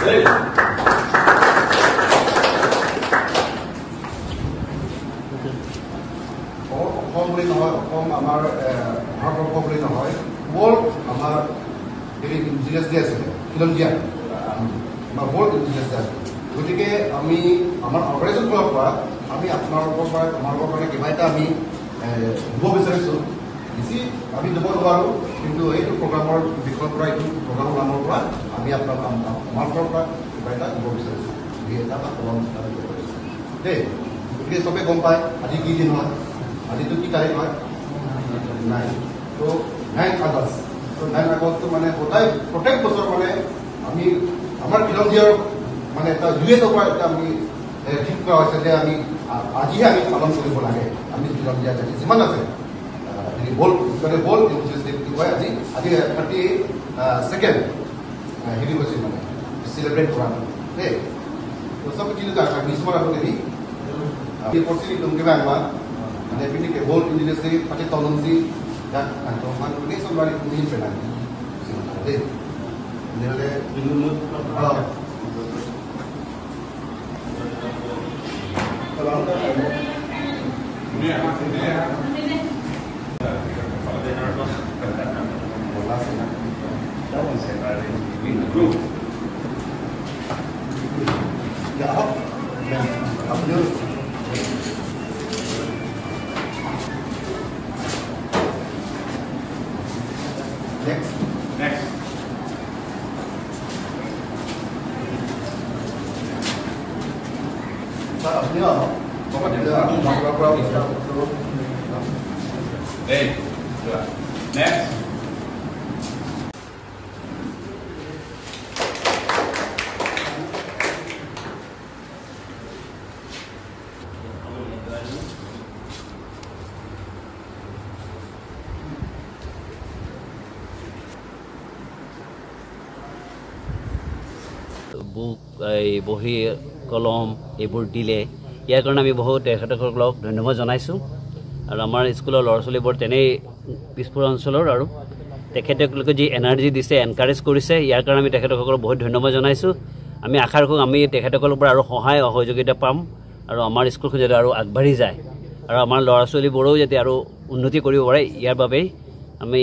দেই। অসম বুলি নহয়, অসম আমাৰ ভাৰতবৰ্ষ বুলি নহয়, ৱৰ্ল্ড আমাৰ হেৰি ইণ্ডিজিনিয়াছ ডে আছিলে, খিলঞ্জীয়া আমাৰ ৱৰ্ল্ড ইণ্ডিজিনিয়াছ ডে আছিলে। গতিকে আমি আমাৰ অৰ্গেনাইজেশ্যন ফালৰ পৰা আমি আপোনালোকৰ পৰা তোমালোকৰ কাৰণে কিবা এটা আমি দিব বিচাৰিছোঁ। বেছি আমি দিব নোৱাৰোঁ, কিন্তু এইটো প্ৰগ্ৰামৰ বিষয়ৰ পৰা, এইটো প্ৰগ্ৰামৰ নামৰ পৰা আমি আপোনালোক আমাৰ ফালৰ পৰা কিবা এটা দিব বিচাৰিছোঁ, দুই এটা বা কলম এটা দিব বিচাৰিছোঁ দেই। গতিকে চবেই গম পায় আজি কি দিন হয়, আজিতো কি তাৰিখ হয়? 9। তো 9 আগষ্ট, তো 9 আগষ্টটো মানে সদায় প্ৰত্যেক বছৰ মানে আমি আমাৰ খিলঞ্জীয়াৰ মানে এটা ইউ এছৰ পৰা এটা আমি ঠিক কৰা হৈছে যে আমি আজিহে আমি পালন কৰিব লাগে। আমি খিলঞ্জীয়া জাতি যিমান আছে হেৰি ৱৰ্ল্ড মানে ৱৰ্ল্ড ইণ্ডিজিনিয়াছ ডে বুলি কয়। আজি আজি 32 হেৰি হৈছে মানে চেলিব্ৰেট কৰা দেই। তো চব কিন্তু কিছুমান আৰু হেৰি opportunity tunggu মানে পিনি ৱৰ্ল্ড ইণ্ডিজিনিয়াছ ডে পাতি তলংজি ইয়াত মানে চলবাৰী তুমি পেলাই দেই। তেনেহ'লে আপুনিও Next. Next. Sir, আপুনিও আহক। Hey, next. Book, এই বহী, কলম এইবোৰ দিলে, ইয়াৰ কাৰণে আমি বহুত তেখেতসকলক ধন্যবাদ জনাইছোঁ। আৰু আমাৰ স্কুলৰ ল'ৰা ছোৱালীবোৰ তেনেই পিছপৰা অঞ্চলৰ, আৰু তেখেতসকলকে যি এনাৰ্জি দিছে, এনকাৰেজ কৰিছে, ইয়াৰ কাৰণে আমি তেখেতসকলক বহুত ধন্যবাদ জনাইছোঁ। আমি আশা ৰাখোঁ আমি তেখেতসকলৰ পৰা আৰু সহায় সহযোগিতা পাম, আৰু আমাৰ স্কুলখন যাতে আৰু আগবাঢ়ি যায়, আৰু আমাৰ ল'ৰা ছোৱালীবোৰেও যাতে আৰু উন্নতি কৰিব পাৰে, ইয়াৰ বাবেই আমি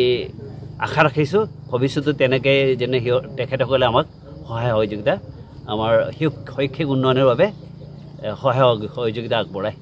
আশা ৰাখিছোঁ। ভৱিষ্যতে তেনেকৈ যেনে তেখেতসকলে আমাক সহায় সহযোগিতা, আমাৰ শৈক্ষিক উন্নয়নৰ বাবে সহায় সহযোগিতা আগবঢ়ায়।